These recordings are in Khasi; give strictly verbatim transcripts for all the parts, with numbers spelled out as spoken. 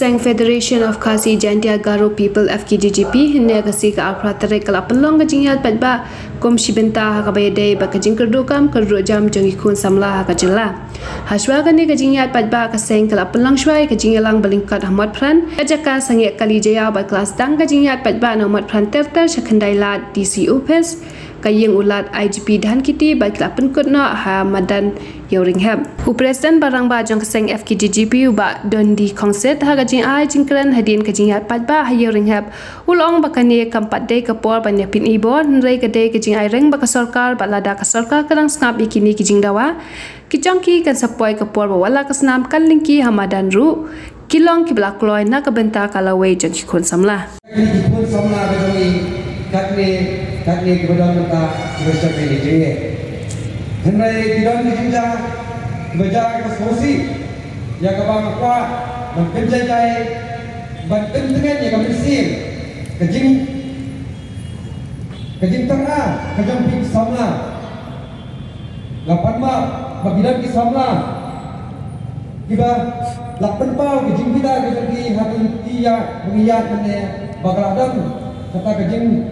Seng Federation of Khasi Jaintia Garo People, F K J G P, hynne ka sngi ka arphew tarik ka la pynlong ka jingïaid paidbah kum shi bynta ha kaba ïadei bad ka jingkyrduh kam kyrduh jam jong ki khun samla ha ka jylla. Hashwa kane ka jingïaid paidbah, ka seng ka la pynlong shwa ïa ka jingïalang ba lyngkot ha Motphran, ka jaka sangeh kali Jaiaw, bad ka la sdang ka jingïaid paidbah na Motphran ter ter sha Khyndailad D C Office, ka ïing u Lat I G P Dhankheti, bad ka la pynkut noh ha madan Ïewrynghep. U President ba rangbah jong ka seng F K J G P, u Bah Dundee Khongsit, ha ka jingai jingkren hadien ka jingïaid paidbah ha Ïewrynghep, u la ong ba kane kam pat dei ka por ban ïa pyni bor, hynrei ka dei ka jingai reng bad ka sorkar, bad lada ka sorkar ka dang sngap ïa kine ki jingdawa ki jong ki, kan sa poi ka por ba wat la ka snam kan lyngkhi ha madan ruh, ki long kiba la kloi na ka bynta ka lawei jong ki khun samla. Ki khun samla ka jong ngi, katne, katne kiba don mynta, kiba shah kane jingeh. Hynrei ki don ki jingjia kiba jia kiba sngewsih ïa kaba nga kwah ban pynjai jai, ban pyntngen ïa ka mynsiem, ka jing, ka jingtyrwa ka jong phi ki samla. Nga pan map ba ki don ki samla kiba la pynpaw ki jingbitar ki jong ki ha ki ïa ba ngi ïa kane, ba ka la don kata ka jing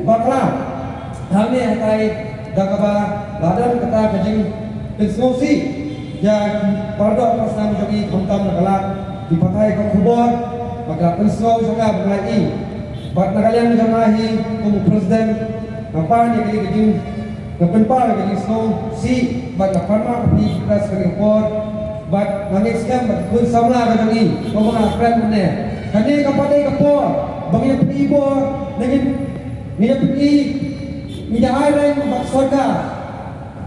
bakla. Hangne hatai da kaba la don kata ka jingpynsngewsih ïa ki pardoh parsnam jong ki, khamtam na ka lad ki pathai ka khubor, ba ka la pynsngew jong nga ba nga i. Bad na ka liang jong nga hi kum u president, nga pan ïa ka jing, nga pynpaw ïa ka jingsngewsih, bad nga pan map ïa ka press ka por, bad nga ngeit skhem ba ki khun samla ka jong ngi, kumba nga kren mynne, kane kam pat dei ka por ba ngin pyni bor, ngin, ngin pyni, ngin ai reng bad sorkar.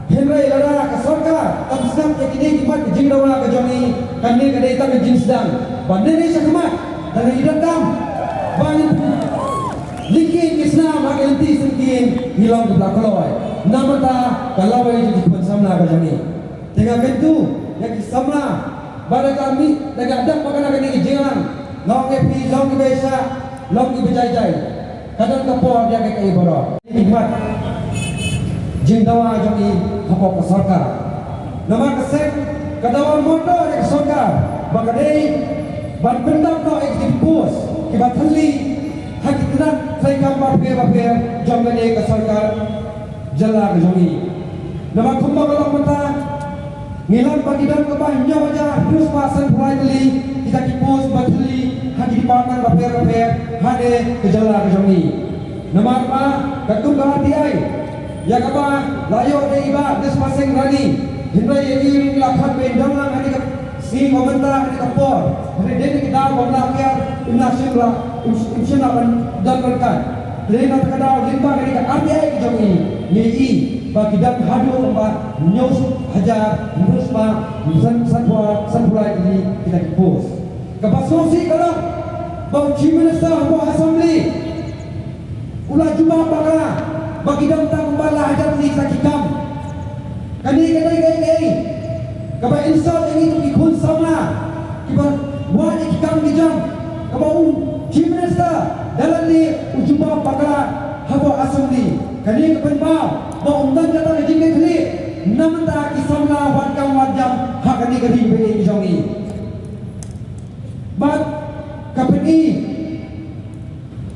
Hynrei lada ka sorkar kam sngap ïa kine ki mat ki jingdawa ka jong ngi, kane ka dei tang ka jingsdang ba ngi sha khmat da ngi donkam ba ngin lyngkhuh ki snam ha ka lynti syngkien, ngi long kiba la kloi. Namar kata ka lawei jong ki khun samla ka jong ngi. Te nga kyntu ïa ki samla ba da ka mih, da ka dap ba kane ka dei ka jingïalang, long ïa phi, long kiba ïaishah, long kiba jai jai, ka don ka por ïa ka kaei baroh. Ki mat jingdawa jong ngi hapoh ka sorkar. Namar ka seng ka dawa mawdoh ïa ka sorkar ba ka dei ban pyndap noh ïa ki post kiba thylli ha ki tnat treikam bapher bapher jong kane ka sorkar jylla ka jong ngi. Namar kumba ka long mynta, ngi lam ba ki don kaba hynñiew hajar hynriew spah sanphew lai tylli kita ki post ba thylli ha ki department bapher bapher ha kane ka jylla ka jong ngi. Namar ba katkum ka R T I ïa kaba la ïoh da i Bah Nispasing Rani, hynrei ïa i ruh i la khot ban don lang ha kane ka sngi, mynta ha kane ka por, hynrei dei na ki daw ba la kiar, im lah shim la, im, im shym lah ban don ryngkat. Te na kata ka daw lyngba kane ka R T I ka jong ngi, ngi i ba ki don haduh ba hynñiew hajar hynriew spah san, sanphew, sanphew lai tylli kita ki post. Kaba sngewsih ka long ba u Chief Minister hapoh Assembly u la jubab bakla ba ki don tang kumba lai hajar tylli kita ki kam. Kane ka dei kaei kaei kaba insult ïa ngi ki khun samla kiba wad ïa ki kam ki jam, kaba u Chief Minister da lade u jubab bakla hapoh Assembly. Kane ka pynpaw ba um don kata ka jingkitkhlieh, namar kata ki samla wad kam wad jam ha kane ka ri ba ïeit jong ngi. Bad ka pyni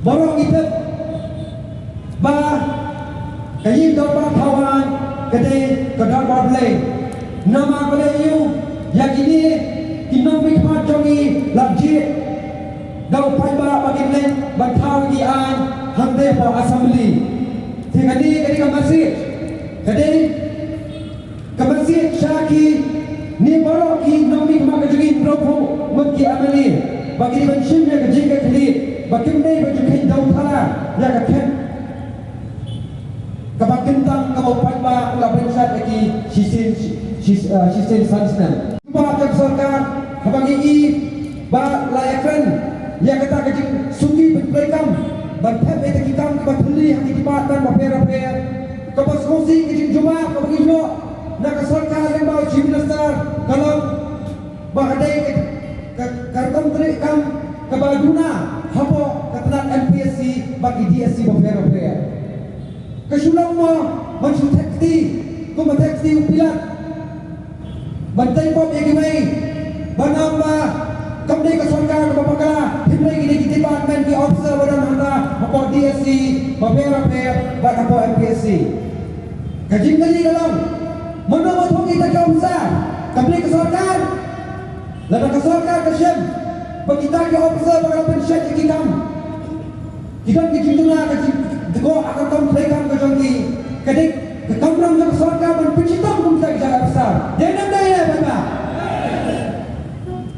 baroh ngi tip ba ka ïing dorbar thaw aiñ ka dei ka dorbar Blei. Namar balei? Ïa kine ki nongmihkhmat jong ngi la jied da u paidbah ba kin leit ban thaw ïa ki aiñ hangtei hapoh Assembly. Te kane ka dei ka message, ka dei ka message sha kine baroh ki nongmihkhmat ka jong ngi, hynriewphew ngut ki M L A, ba ki dei ban shim ïa ka jingkitkhlieh, ba kim dei ban ju kheiñ dewthala ïa ka khet kaba kyntang kaba u paidbah u la pynshad ïa ki shisien, shi, shi, ah, shisien san snem. Ba ka sorkar, haba ngi i ba la ïakren ïa kata ka jingsuki ban treikam, ban thep ïa kita ki kam kiba thylli ha ki department bapher bapher, kaba sngewsih ka jingjubab kaba ngi ïoh na ka sorkar lyngba u Chief Minister ka long ba ka dei ka, ka, ka rukom treikam kaba duna hapoh ka tnat M P S C bad ki D S C bapher bapher. Ka shu long mo ban shu thep kti kumba thep kti u Pilat ban tei pop ïa kiwei, ban ong ba Kam dei ka sorkar kaba bakla, hynrei ki dei ki department, ki officer ba don hangta, hapoh D S C bapher bapher bad hapoh M P S C. Ka jingkylli ka long, mano ba thung ïa kita ki officer? Kam dei ka sorkar? Lada ka sorkar ka shem ba kita ki officer ba ka la pynshet ïa ki kam, ki don ki jingduna, ka jingduna ha ka kam treikam ka jong ki, ka dei ka kamram jong ka sorkar ban pynshitom kum kita ki jaka officer. Dei ne ym dei, ïa, paidbah?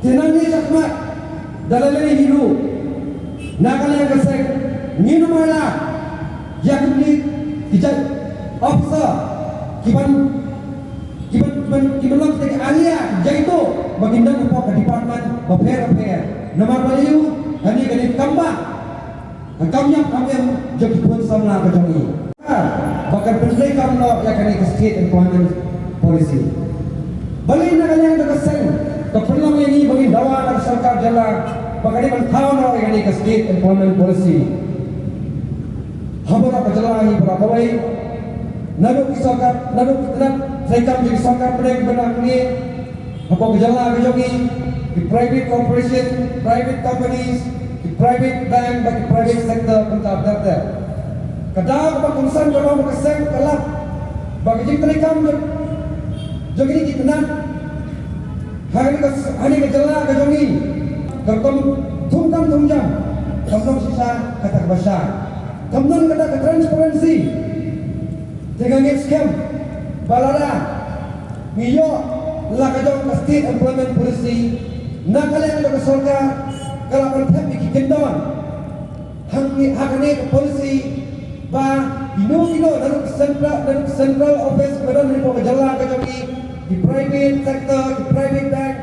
Te nangne shakhmat, da lei lei hi ruh, na ka liang ka seng, ngin ym ailad ïa kine ki jait officer kiban, kiban, kiban, kiban long kita ki alia, jaituh ba kin don hapoh ka department bapher bapher. Namar balei? Kane ka dei ka kam ba, ka kam ïap kam im jong ki khun samla ka jong ngi. Ba kan pyntreikam noh ïa kane ka State Employment Policy. Balei na ka liang jong ka seng ka pynlong ïa ngi ba ngin dawa na ka sorkar jylla ba ka dei ban thaw noh ïa kane ka State Employment Policy? Ha baroh ka jylla hi baroh kawei, naduh ki sorkar, naduh ki tnat treikam jong ki sorkar pdeng kiba dang ngi, hapoh ka jylla ka jong ngi, ki private corporation, private companies, ki private bank bad ki private sector, kumta ter ter. Ka daw kaba kongsan ka long ba ka seng ka lap ba ka jingtreikam jong, jong kine ki tnat ha kane ka, ha kane ka jylla ka jong ngi ka rukom thungkam thungjam, kam long shisha kata kaba shai, kam long kata ka transparency. Te nga ngeit skhem ba lada ngi ïoh la ka jong ka State Employment Policy na ka liang jong ka sorkar, ka la ban thep ïa ki kyndon hangne ha kane ka policy ba kino kino naduh central, naduh central office ba don hapoh ka jylla ka jong ngi, ki private sector, ki private bank,